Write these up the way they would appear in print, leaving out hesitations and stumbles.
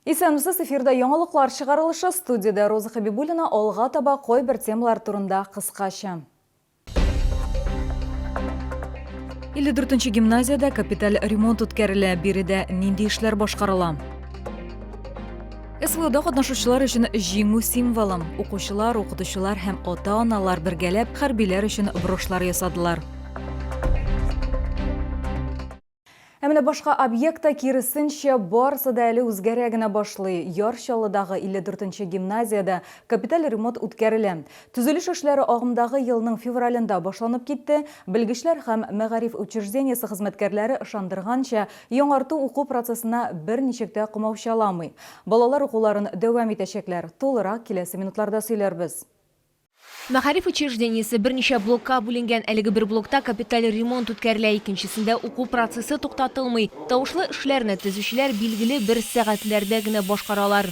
Исәнмесез, эфирда яңалыклар чыгарылышы, студиядә Роза Хәбибуллина, алга таба кайбер темалар турында кыскача. 54 нче гимназиядә капиталь ремонт үткәрелә, биредә нинди эшләр башкарыла? СВОда катнашучылар өчен җиңү символы. Укучылар, укытучылар һәм ата-аналар бергәләп хәрбиләр өчен брошьлар ясадылар. Ә менә башка объектта, киресенчә, барысы да әле үзгәрә генә башлый. Яр Чаллыдагы 54 нче гимназиядә капиталь ремонт үткәрелә. Төзелеш эшләре агымдагы елның февралендә башланып китте. Белгечләр һәм мәгариф учреждениесе хезмәткәрләре ышандырганча, яңарту уку процессына берничек тә комаучаламый. Балалар укуларын дәвам итәчәкләр. Тулырак киләсе минутларда сөйләрбез. Мәгариф учреждениесе берничә блокка бүленгән. Әлеге бер блокта капиталь ремонт үткәрелә, икенчесендә уку процессы туктатылмый. Тавышлы эшләрне төзүчеләр билгеле бер сәгатьләрдә генә башкаралар.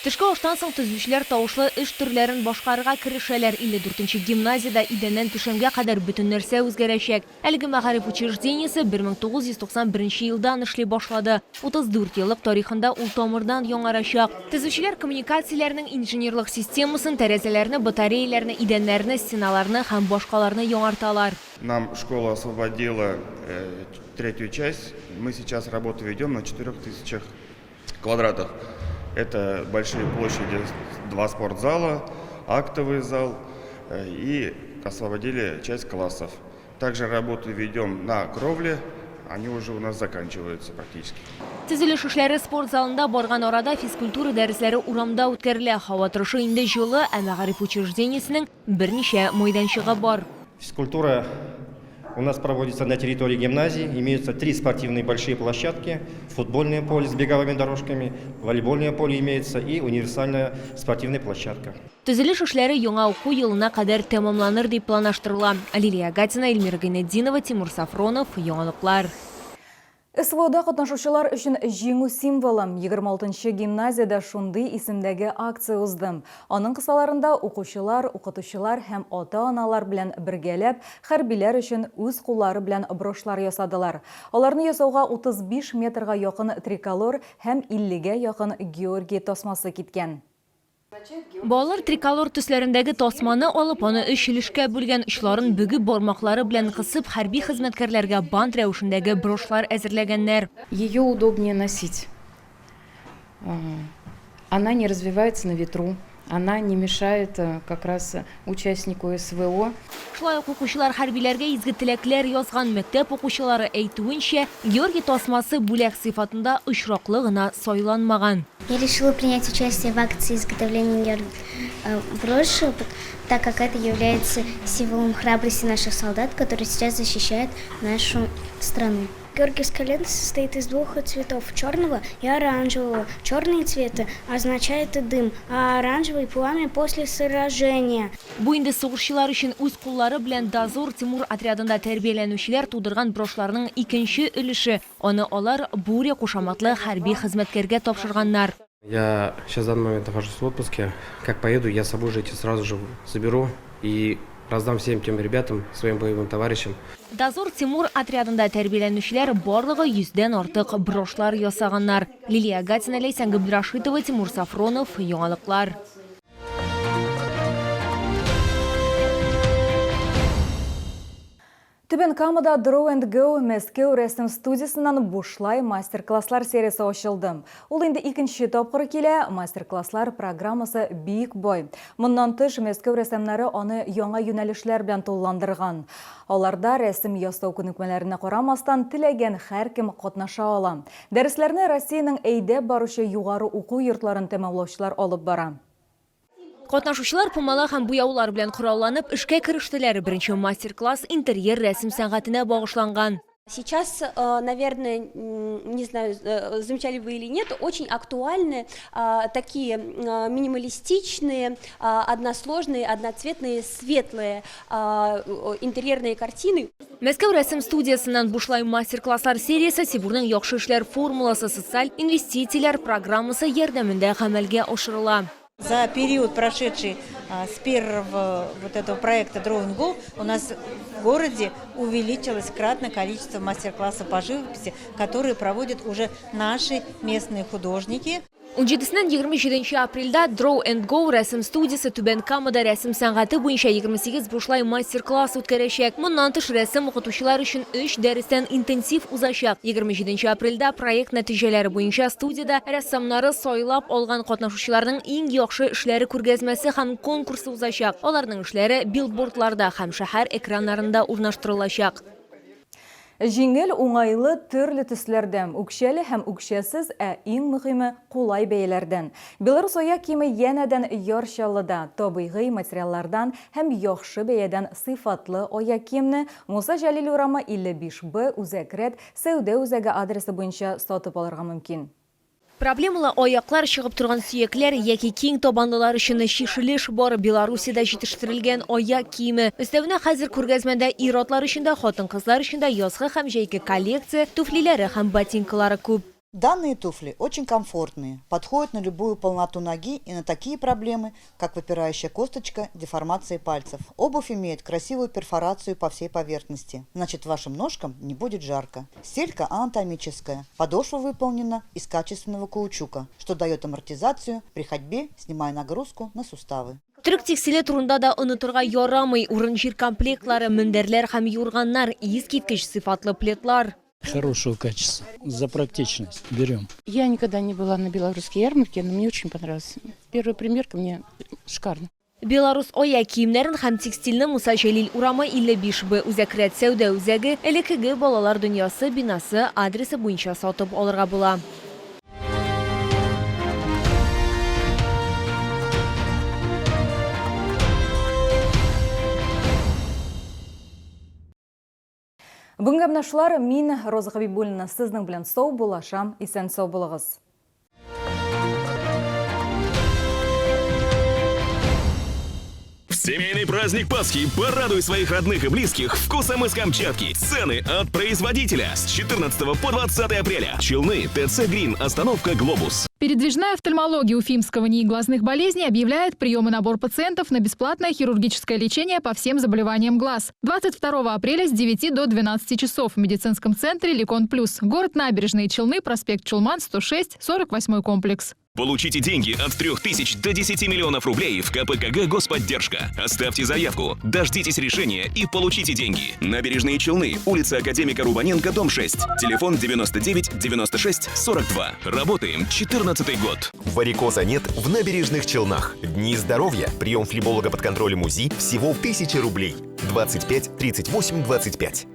Төшке аштан соң төзүчеләр тавышлы эш төрләрен башкарырга керешәләр. 54 нче гимназиядә идәннән түшәмгә кадәр бөтен нәрсә үзгәрәчәк. Әлеге мәгариф учреждениесе 1991 елдан эшли башлады. 34 еллык тарихында ул тамырдан яңарачак. Төзүчеләр коммуникацияләрнең инженерлык системасын, тәрәзәләрне, батареяләрне, идәннәрне, стеналарны һәм башкаларны яңарталар. Нам школа освободила третью часть. Мы сейчас работу ведем на четырех тысячах квадратах. Это большие площади, два спортзала, актовый зал и освободили часть классов. Также работу ведем на кровле, они уже у нас заканчиваются практически. Төзелеш эшләре спорт залында барган арада физкультура дәресләре урамда үткәрелә. Һава торышы инде җылы, ә мәгариф учреждениесенең берничә майданчыгы бар. Физкультура у нас проводится на территории гимназии. Имеются три спортивные большие площадки, футбольное поле с беговыми дорожками, волейбольное поле имеется и универсальная спортивная площадка. Төзелеш эшләре яңа уку елына кадәр тәмамланыр дип планлаштырыла. Лилия Гатина, Эльмира Гыйнетдинова, Тимур Сафронов, Яңалыклар. СВОда катнашучылар өчен җиңү символы, 26 нчы гимназиядә шундый исемдәге акция узды. Аның кысаларында укучылар, укытучылар һәм ата-аналар белән бергәләп хәрбиләр өчен үз куллары белән брошьлар ясадылар. Аларны ясауга 35 метрга якын триколор һәм 50 гә якын Георгий тасмасы киткән. Балалар триколор төсләрендәге тасманы алып, аны өч өлешкә бүлгән, очларын бөгеп, бармаклары белән кысып, хәрби хезмәткәрләргә бант рәвешендәге брошьлар әзерләгәннәр. Ее удобнее носить. Она не развивается на ветру, она не мешает как раз участнику СВО. Шулай ук укучылар хәрбиләргә изге теләкләр язган. Мәктәп укучылары әйтүенчә, Георгий тасмасы бүләк сыйфатында очраклы гына сайланмаган. Я решила принять участие в акции изготовления броши, так как это является символом храбрости наших солдат, которые сейчас защищают нашу страну. Георгиевская лента состоит из двух цветов – черного и оранжевого. Черный цвет означает дым, а оранжевый – пламя после сражения. Бу инде сугышчылар өчен үз куллары белән Дозор Тимур отрядында тәрбияләнүчеләр тудырган брошьларның икенче өлеше. Аны алар Буря кушаматлы хәрби хезмәткәргә тапшырганнар. Я сейчас в данный момент нахожусь в отпуске. Как поеду, я с собой же эти сразу же заберу и раздам всем тем ребятам, своим боевым товарищам. Дозор Тимур отрядында тәрбияләнүчеләр барлыгы йөздән артык брошьлар ясаганнар. Лилия Гатина, Ләйсән Габдрашитова, Тимур Сафронов, Яңалыклар. Түбән Камада Draw and Go Мәскәү рәсем студиясеннән бушлай мастер-класслар сериясе ачылды. Ул инде икенче тапкыр килә, мастер-класслар программасы бик бай. Моннан тыш, Мәскәү рәссамнары аны яңа юнәлешләр белән тулыландырган. Аларда рәсем ясау күнекмәләренә карамастан, теләгән һәркем катнаша ала. Дәресләрне Россиянең әйдәп баручы югары уку йортларын тәмамлаучылар алып бара. Катнашучылар пумала һәм буяулар белән коралланып эшкә керештеләр. Беренче мастер-класс интерьер рәсем сәнгатенә багышланган. Сейчас, наверное, не знаю, замечали вы или нет, очень актуальны такие минималистичные, односложные, одноцветные, светлые интерьерные картины. Мәскәү рәсем студиясеннән бушлай мастер-класслар сериясе Сибурның яхшы эшләр формуласы социаль инвестицияләр программасы ярдәмендә гамәлгә ашырыла. За период, прошедший с первого вот этого проекта Draw and Go, у нас в городе увеличилось кратно количество мастер-классов по живописи, которые проводят уже наши местные художники. 17-ннән 27 апрельдә Draw and Go рәсем студиясе Түбән Камада рәсем сәнгате буенча 28 бушлай мастер-класс үткәрәчәк. Моннан тыш рәсем укытучылар өчен 3 дәрестән интенсив узачак. 27 апрельдә проект нәтиҗәләре буенча студиядә рәссамнары сайлап алган катнашучыларның иң яхшы эшләре күргәзмәсе һәм конкурсы узачак. Аларның эшләре билбордларда һәм шәһәр экраннарында урнаштырылачак. Җиңел, уңайлы, төрле төсләрдә, үкчәле һәм үкчәсез, ә иң мөһиме, кулай бәяләрдән. Белорус аяк киеме янәдән Яр Чаллыда. Табигый материаллардан һәм яхшы бәядән сыйфатлы аяк киемне Муса Җәлил урамы 55 Б Үзәк рәт сәүдә үзәге адресы буенча сатып алырга мөмкин. Проблемалы аяклар, чыгып торган сөякләр яки киң табанлылар өчен чишелеш бар Белоруссиядә җитештерелгән аяк киеме. Өстәвенә хәзер күргәзмәдә ир-атлар өчен дә, хатын-кызлар өчен дә язгы һәм җәйге коллекция, туфлиләре һәм ботинкалары күп. Данные туфли очень комфортные, подходят на любую полноту ноги и на такие проблемы, как выпирающая косточка, деформация пальцев. Обувь имеет красивую перфорацию по всей поверхности, значит, вашим ножкам не будет жарко. Стелька анатомическая, подошва выполнена из качественного каучука, что дает амортизацию при ходьбе, снимая нагрузку на суставы. Төрек текстиле турында да онытырга ярамый. Урын-җир комплектлары, мендәрләр һәм юрганнар, искиткеч сыйфатлы пледлар. Хорошего качества. За практичность берем. Я никогда не была на белорусской ярмарке, но мне очень понравилось. Первая примерка мне шикарно. Белорус аяк киемнәрен һәм текстильне Муса Җәлил урамы 55 Б Үзәк рәт сәүдә үзәге, элеккеге Балалар дөньясы бинасы адресы буенча сатып алырга була. Бүгенгә менә шулар. Мин, Роза Хабибуллина, сезнең белән сау булашам. Исән сау булыгыз. В семейный праздник Пасхи порадуй своих родных и близких вкусом из Камчатки. Цены от производителя с 14 по 20 апреля. Челны, ТЦ Грин, остановка Глобус. Передвижная офтальмология Уфимского НИИ глазных болезней объявляет прием и набор пациентов на бесплатное хирургическое лечение по всем заболеваниям глаз. 22 апреля с 9 до 12 часов в медицинском центре «Ликон Плюс». Город Набережные Челны, проспект Чулман, 106, 48 комплекс. Получите деньги от 3000 до 10 миллионов рублей в КПКГ «Господдержка». Оставьте заявку, дождитесь решения и получите деньги. Набережные Челны, улица Академика Рубаненко, дом 6. Телефон 99 96 42. Работаем 14 год. Варикоза нет в Набережных Челнах. Дни здоровья. Прием флеболога под контролем УЗИ всего в 1000 рублей. 25 38 25.